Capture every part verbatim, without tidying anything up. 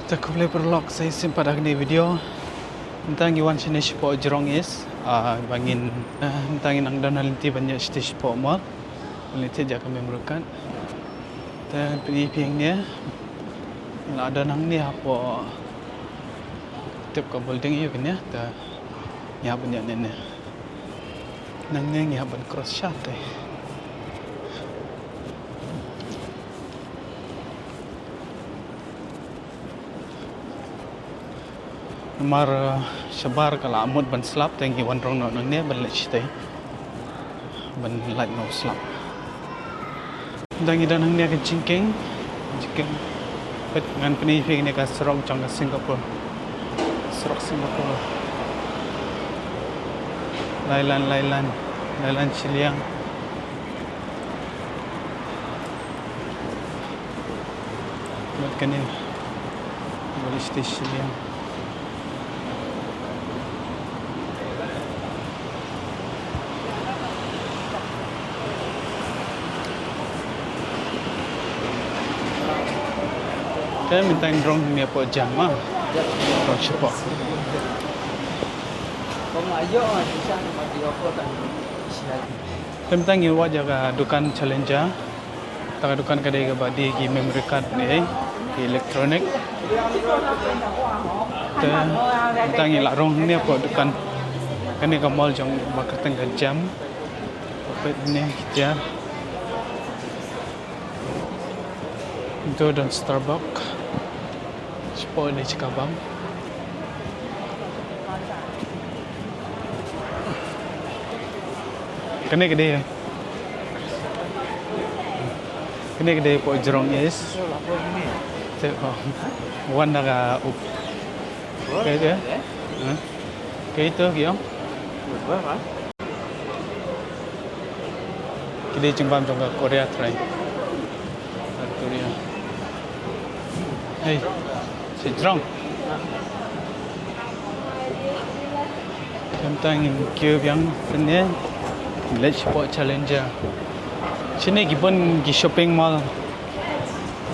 Te khublei paralok, sa shisien pat ha kane ka video. Mynta ngi wan shane shapoh Jurong East, ah, ba ngin, ah, mynta ngi nang don ha lynti ban ïaid shatei shapoh mall. Ban leit thied ïa ka memory card. Te pynïaid phi hangne. La don hangne hapoh, tip ka building ïa kane. Te ngi hap ban ïaid ne ne. Nangne ngi hap ban cross shatei. Namar, eh, shabar ka la mut ban slap, te ngi wan rong noh nangne ban leit shatei. Ban lait noh slap. Mynta ngi don hangne ka jingkieng, jingkieng. Peit ngan pyni phi kane ka surok jong ka Singapore. Surok Singapore. Lailan, lailan, lailan shiliang. Bad kane, police station ïa. Te mynta ngi rong hangne hapoh jam ma. Rong shapoh. Te mynta ngi wad ïa ka dukan Challenger. Kata ka dukan ka dei kaba die ki memory card ne, ki electronic. Te mynta ngi la rong hangne hapoh dukan. Kane ka mall jong ba kyrteng ka Gem. Peit hangne ki tiar. Ito don Starbucks. Shapoh ne shikabam. Kane ka dei, kane ka dei hapoh Jurong East. Te, oh. Wan na ka up. Kaei te? Hah? Kaei to ki ong? Ki dei jingbam jong ka Korea trai. Korea. Hei, shi jrong. Khamtam ngin kiew biang shane. Leit shapoh Challenger. Shane ki bun ki shopping mall.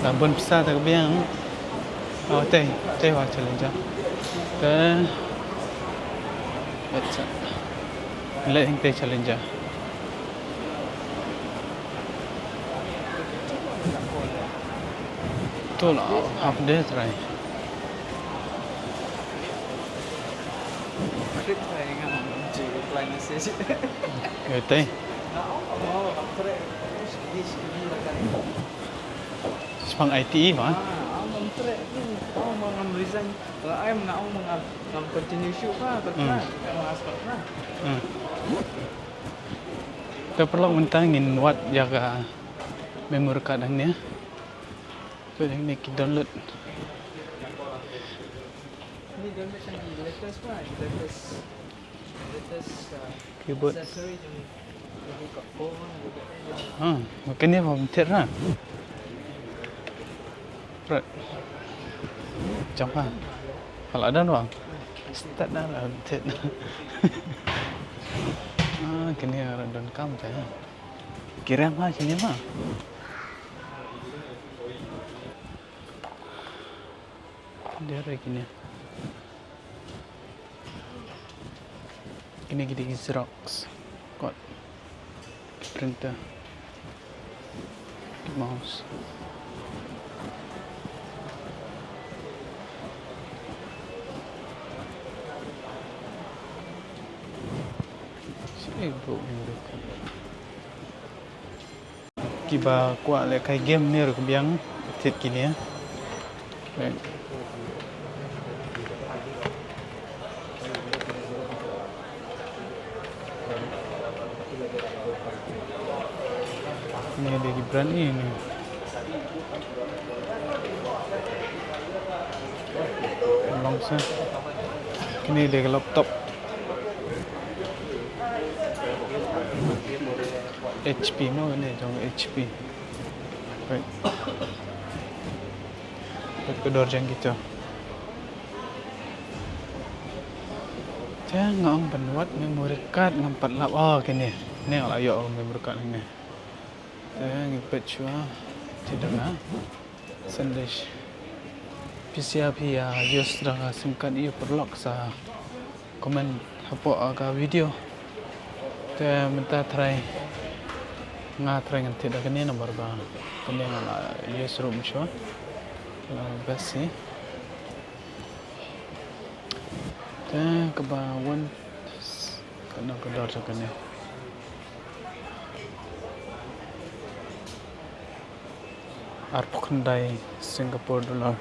La bun pisa ta ka biang. Oh, te, te wa Challenger. Te. Acha. Leit hangtei Challenger. To la half day trai. Yo te. Spang I T E ma. Nga ong ma nga, nga continue shuh ka, ka Hmm. ka nga stop na. Hmm. Te paralok mynta ngin wad ïa ka memory card hangne. So hangne ki download. Ni download tang ki latest pa, latest, latest, uh, Keyboard. Accessory jong Ha, kane ba mynta ra. Pret. Jong ha. Hala don bang. Start na ra mynta. Ah, kane ra don kam ta. Kiram ha kane ba. Dei re kine. Kine ki dei ki Xerox. Kot. Ki printer. Ki mouse. Sini bro, bro. Kiba kwah lehkai game ne ruh ki biang thied kine. Kine dei ki brand i ne. Long sa. Kine dei ki laptop. H P mo, kane jong H P. Peit. Peit ka dor jong kita. Te nga ong ban wad memory card ngam pat lap. Oh, kane. Ne nga la ïoh memory card hangne. Te ngi peit shuwa. Te dang na. Sandesh. Phi sia phi ïa use da ka sim card ïa paralok sa comment hapoh ka video. Te mynta trai nga trai ngan thied da kane namar ba kane nga la use ruh mynshuwa. Best hi. Te kaba wan Kano ka dor jong kane? Arphew khyndai Singapore dollar.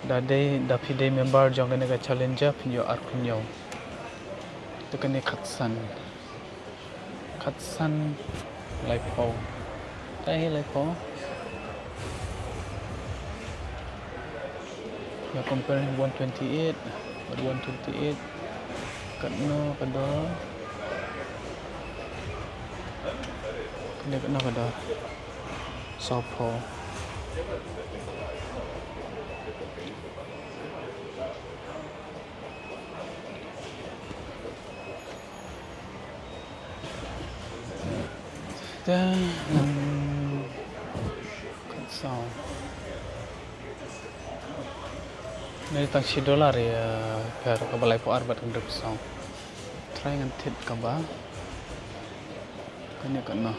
Da dei, da phi dei member jong kane ka Challenger phin ïoh arphew hynñiew. Te kane khatsan. Khatsan laiphew. Te hi laiphew. Ïa compare one twenty-eight bad one twenty-eight. Katno ka dor? Kane katno ka dor? Sawphew. Te ngan kat saw. Ngan tang shi dollar ïa pher kaba laiphew ar bad hynriewphew saw. Try ngan thied kaba kane kano.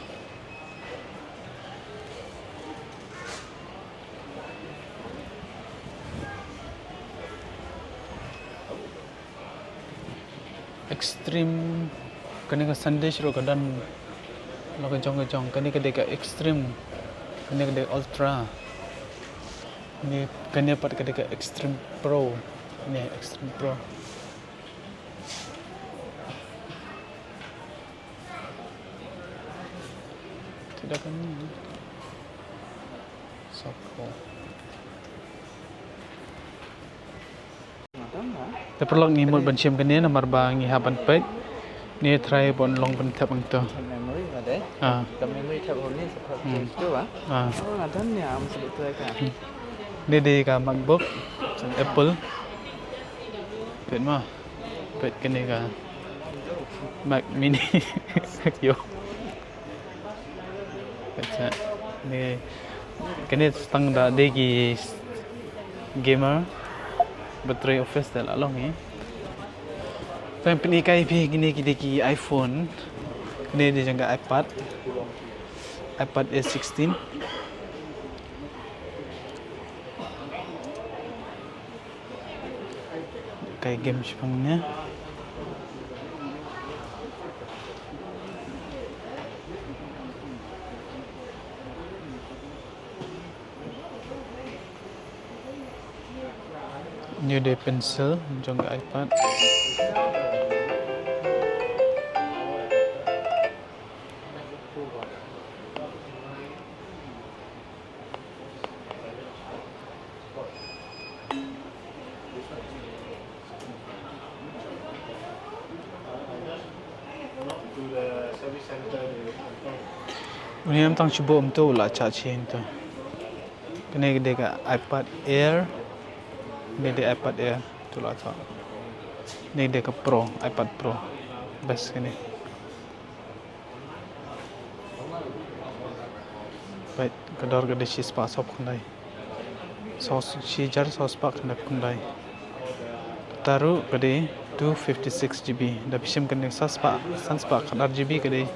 Extreme, kane ka Sundays ruh ka don la ka jong ka jong, kane ka dei ka Extreme, kane ka dei Ultra, kane, kane pat ka dei ka Extreme Pro, kane Extreme Pro. Te da kane. Sawphew. Te paralok ngi mut ban shim kane namar ba ngi hap ban peit. Ngi try ban long ban thep hangto. Memory ma dei. Ah. Ka memory thep honi sa thep Hmm. tu ba. Ah. Oh, nga don ne am sa tu ka. Ne dei ka MacBook Apple. Peit ma. Peit kane ka Mac Mini. Yo. Peit sa. Ne kane tang da dei ki gamer. Battery office da la long hi. Tang pynhikai phi kine ki dei ki iPhone. Kine dei jong ka iPad. iPad Air sixteen. Kai game shipang ne. Ni dei pencil jong ka iPad. Uni em tang shu buh em tu la cha chin tu. Kane ka dei ka iPad Air. Kane dei iPad Air tu la cha. Kane dei ka Pro, iPad Pro. Best kane. Peit, ka dor ka dei shispah sawphew khyndai. Saw, shi hajar saw spah khyndai phew khyndai. Taru ka dei two fifty six G B. Da phi shim kane sa spah, san spah khatar G B ka dei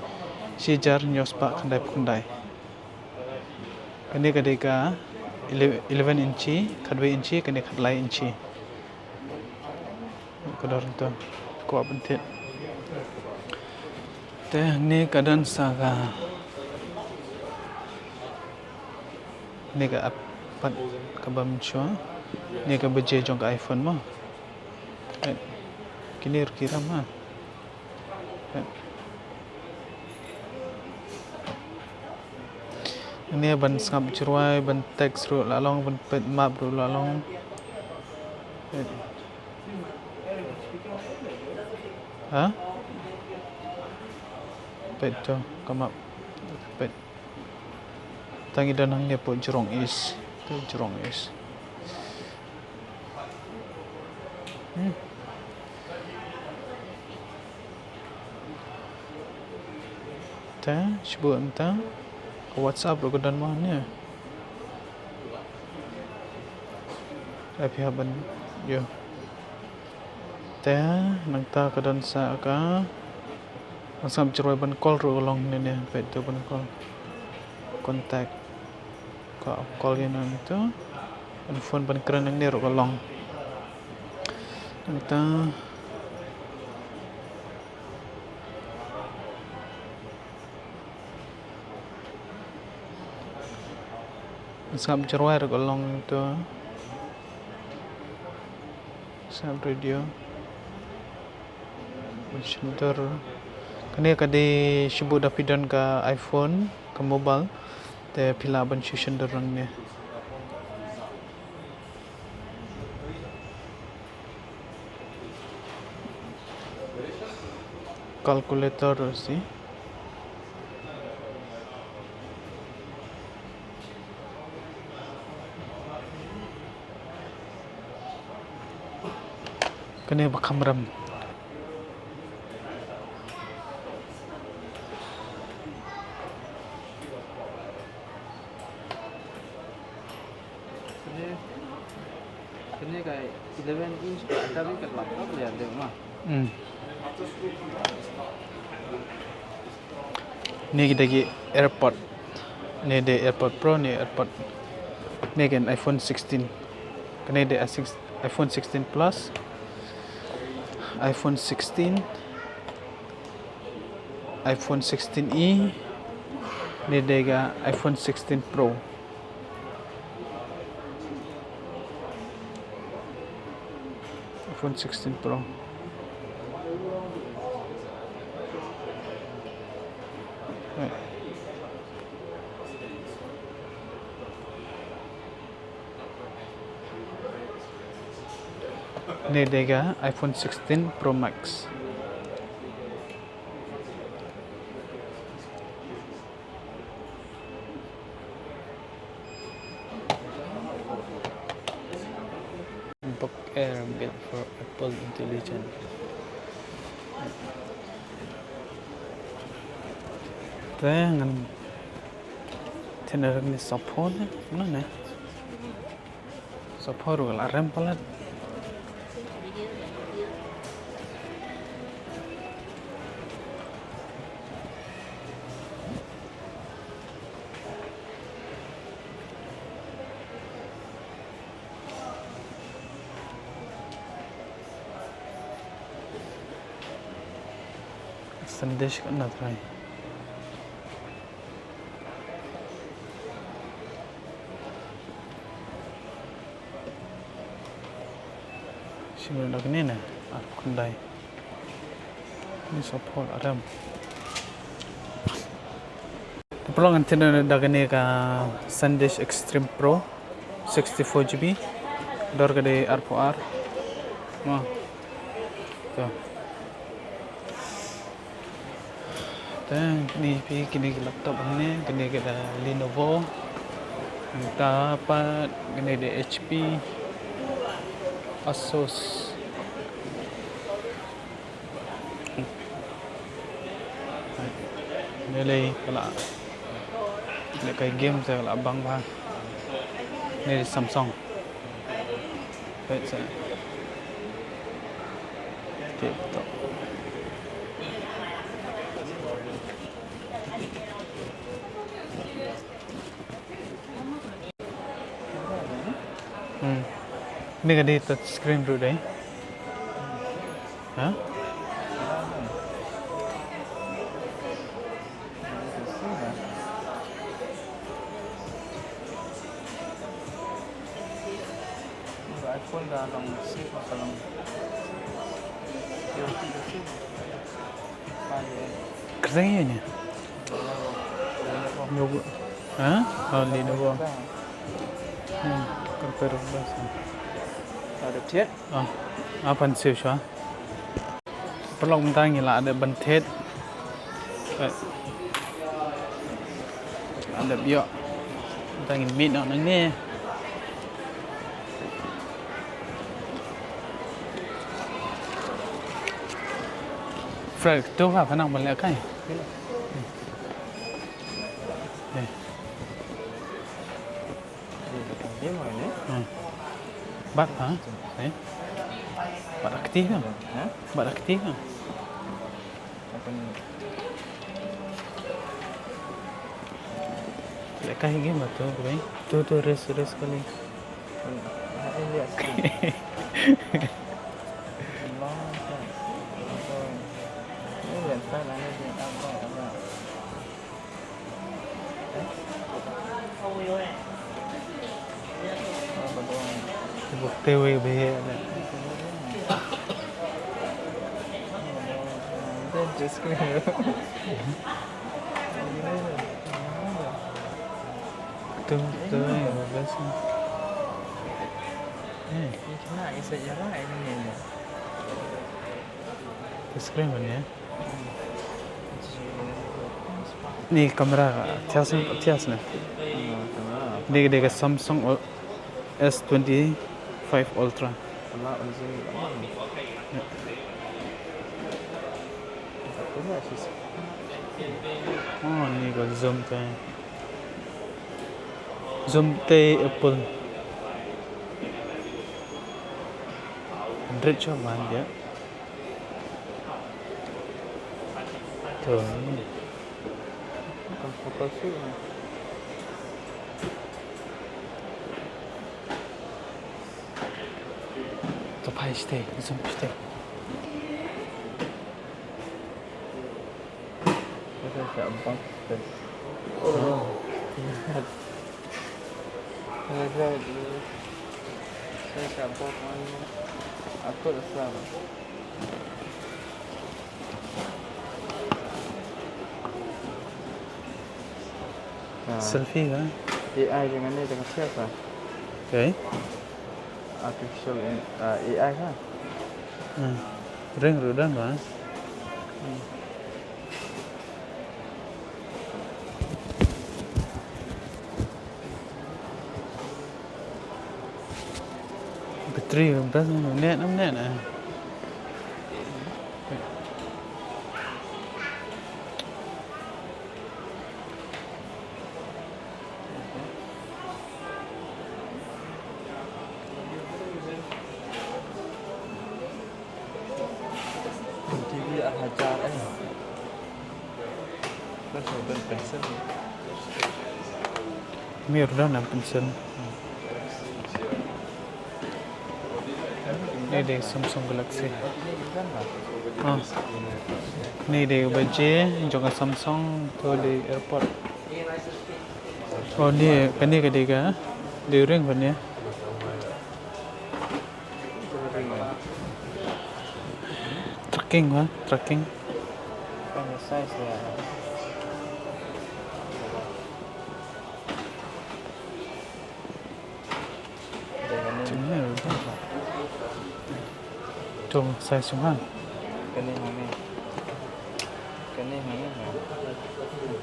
shi hajar hynñiew spah khyndai phew khyndai. Kane ka dei ka ele-, eleven inchi, khatwei inchi, kane khatlai inchi. Ka dor nto, kwah ban thied. Te ne ka don sa ka, ne ka iPad kaba mynshuwa, ne ka baje jong ka iPhone mo. Eh, kine ruh ki ram ha. Eh. Kane ban sngap jrwai, ban text ruh la long, ban peit map ruh la long. Peit. Ha? Peit to, ka map. Peit. Tang i don hangne hapoh Jurong East. To Jurong East. Hmm. Te, shu buh mynta. Ka WhatsApp ruh ka don mo hangne. Ai phi hap ban ïoh. Te nangta ka don sa ka, nang sngap jingrwai ban call ruh ka long ne ne, peit to ban call. Contact. Ka call ïa nangto. Ban phone ban kren nangne ruh ka long. Nangta sngap jingrwai ruh ka long to. Sngap radio. Shyntur. Kane ka dei shibun da phi don ka iPhone, ka mobile. Te phi lah ban shu shyntur nangne. Calculator ruh shi. Kane ba kham rem. Kane, kane ka eleven inch ka, ka laptop ïa dei ma. Hmm. Ni ki dei ki AirPod. Ni dei AirPod Pro, ni AirPod. Ni kan iPhone sixteen. Kane dei i six, iPhone sixteen Plus. iPhone sixteen. iPhone sixteen E. Ni dei ka iPhone sixteen Pro. iPhone sixteen Pro. Right. Ni dei ka iPhone sixteen Pro Max. Book Air built for Apple Intelligent. Te ngan tynrai ni support ne, no ne. Support ruh ka la rem palat. Sandesh ka na try. Shim da kane ne, ar khyndai. Ni support arem. Te paralok, ngan tynrai da kane ka Sandesh Extreme Pro sixty-four G B. Dor ka dei arphew ar. Ma. To. Te kine phi, kine ki laptop hangne, kine ki da Lenovo. Nangta pat kine da H P, Asus. Ne lei ka la leh kai game te ka la bang bha. Ne Samsung. Peit sa. Tip top. Hmm. Ni ka dei touch screen ruh dei. Ha? Kren ïa ni. Lenovo. Ha? Oh, Lenovo. Hmm, compare bas. Ada thied. Ah, ah, ban siew shuwa. Paralok, mynta ngi la dep ban thied. Eh. La dep ïoh. Mynta ngin mih noh nangne. Fred, to ha, pha nang ban leh kai. Eh. Hmm. Bat ha? Eh? Bat akti ha? Ha? Bat akti ha? Apa ni? Leka higi ma tu, bhai. Tu, tu, res, res kali. Hmm, ha, eh, lihat sikit. Long time. Ini lihat style, ini lihat apa, apa. Bukti wei bhai. Tum tum bas. Eh. Screen ban ïa. Ni kamera ka, thias ne, thias ne. Ni ka dei ka Samsung S twenty-five Ultra. Oh, ni ka zoom te. Zoom te Apple. Hundred shop man dia. Tu. Bukan fokus tu. Tu pai stay, zoom stay. Kita tak bang. Oh. Saya tak bang. Aku tak salah. Ha. Selfie ka? A I jong ngi tang siapa? Okay. Artificial in, uh, A I ka? Hmm. Ring rudan ka? Hmm. Battery bas ne, ne, ne. T V a hajar eh. Kan sudah pension. Mir dah nam pension. Ni dei Samsung Galaxy. Ah. Ni dei baje jong ka Samsung tu dei AirPod. Oh ni kane ka dei ka dei ring ban ïa. Tracking ha, tracking. Kan size dia. Dengan ni. Jom ni. Jom size jong ha. Kane ha ni. Kane ha ni ha.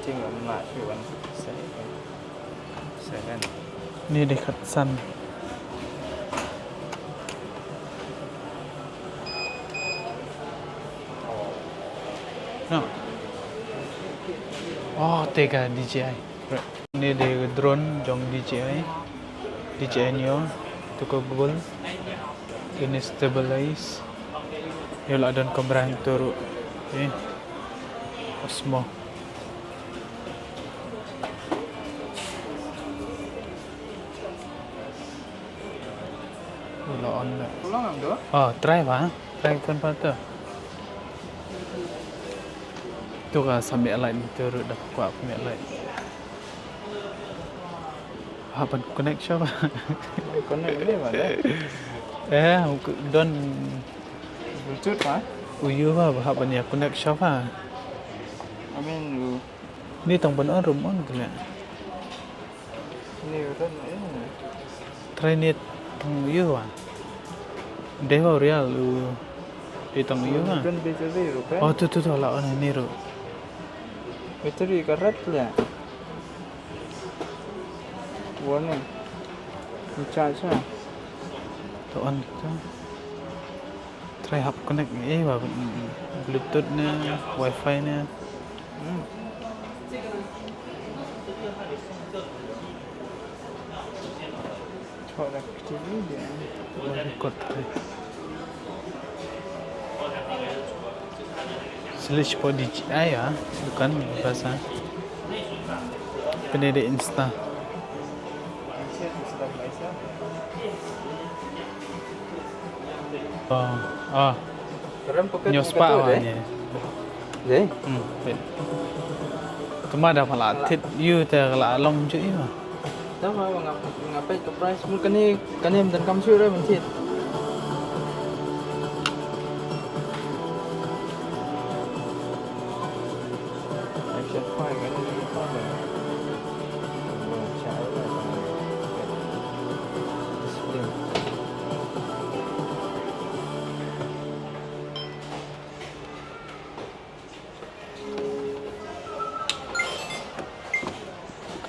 Jing am la shu wan. Size. Size kan. Ni dei khatsan. No. Oh, te ka D J I. Ni dei drone jong D J I. D J I Neo. Tu ka Google. Ini stabilize. Ïa la don kamera hangto ruh. Eh. Osmo. La on la. Ulang am do? Oh, try ba. Try kon pa to. Tu ka sa meh light tu ruh da kwah meh light. Hap ban connect sha ba. Connect ni ba. Eh, don Bluetooth ba. Uyu ba, ba hap ban ïa connect sha ba. I mean, u- Ni tang ban on rum on kena. Ni rum eh. Try ni tang uyu ah. Dei ba real u. Dei tang uyu ah. Rum battery rum eh. Oh tu tu tu la on ni rum. Battery ka red le. Warning. Ni charge ah. Tu on tu. Try hap connect eh ba Bluetooth ne, wifi ne. Hmm. Chok dak T V dia. Kot hai. Slish po di ai ya, bukan biasa. Pene de insta. Oh, ah. Nyo spa wa ni. Dei? Hmm, peit. Tuma da pala tit yu te la long ju yu. Tama nga nga peit ka price mun kane kane mynta kam shu re mynta.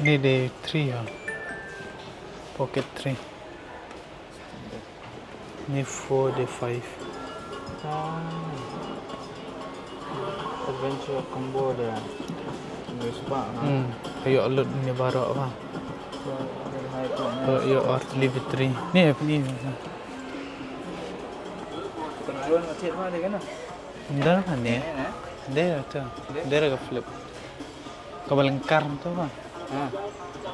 Ni de three ha. Pocket three. Ni four de five. Ah. Adventure combo de. Ni spa ha. Hmm. Ayo lut ni baroh ha. Ayo or delivery. Ni ni. Kan drone macet ma de kan? Ndar ka ne? Ndar to. Ndar ka flip. Ka ba lyngkar to ba. Ha.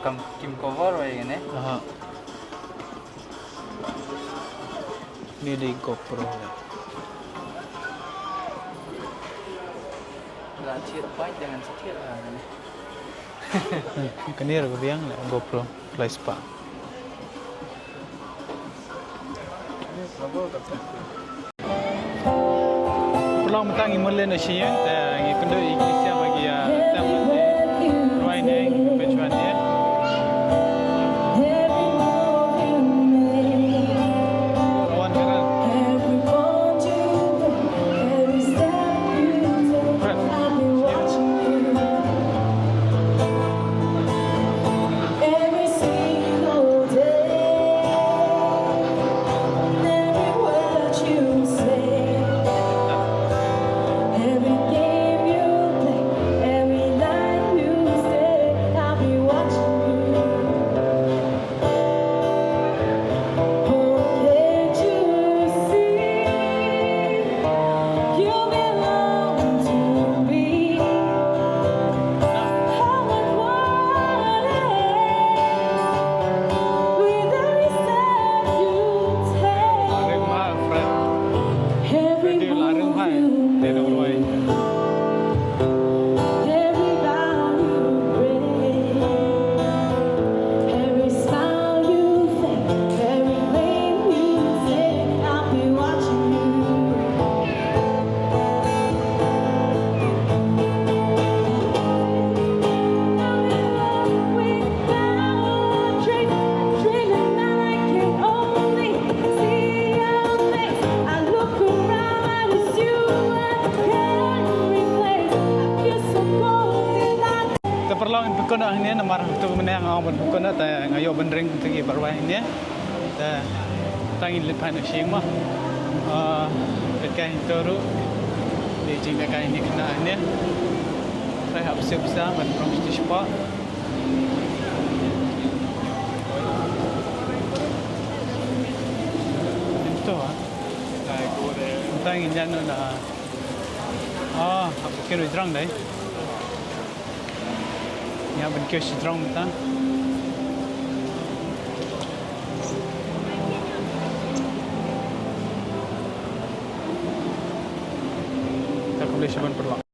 Kam kim cover ba ne? Aha. Ni di GoPro. La thied pai jangan thied lah ne. Kane ruh ka biang la GoPro. Lai spah. Pynlong mynta ngi mut leh noh sha ïing, te ngi kynduh ïa ki sia ba ki ïa tang mynta. Rwai ne, pynshwa ne. Wan karan. Every single day, and every word you say, every game you play, every line you say, I'll be watching you. Oh, can't you see you belong to me? Te paralok, ngin pynkut noh hangne namar to mynne nga ong ban pynkut noh, te nga ïoh ban ring to ki baroh hangne. Te tang ngin leit phai noh sha ïing mo. Ah, peit kai to ruh. Dei jingpeit kai ne khynnah ne. Phai hap sip sa ban prong sha spah. Ito ah. Tang ngin ïa noh na. Ah, hap kiew shajrong dei. Ïa ban kiew shajrong mynta. Ta khublei shibun paralok.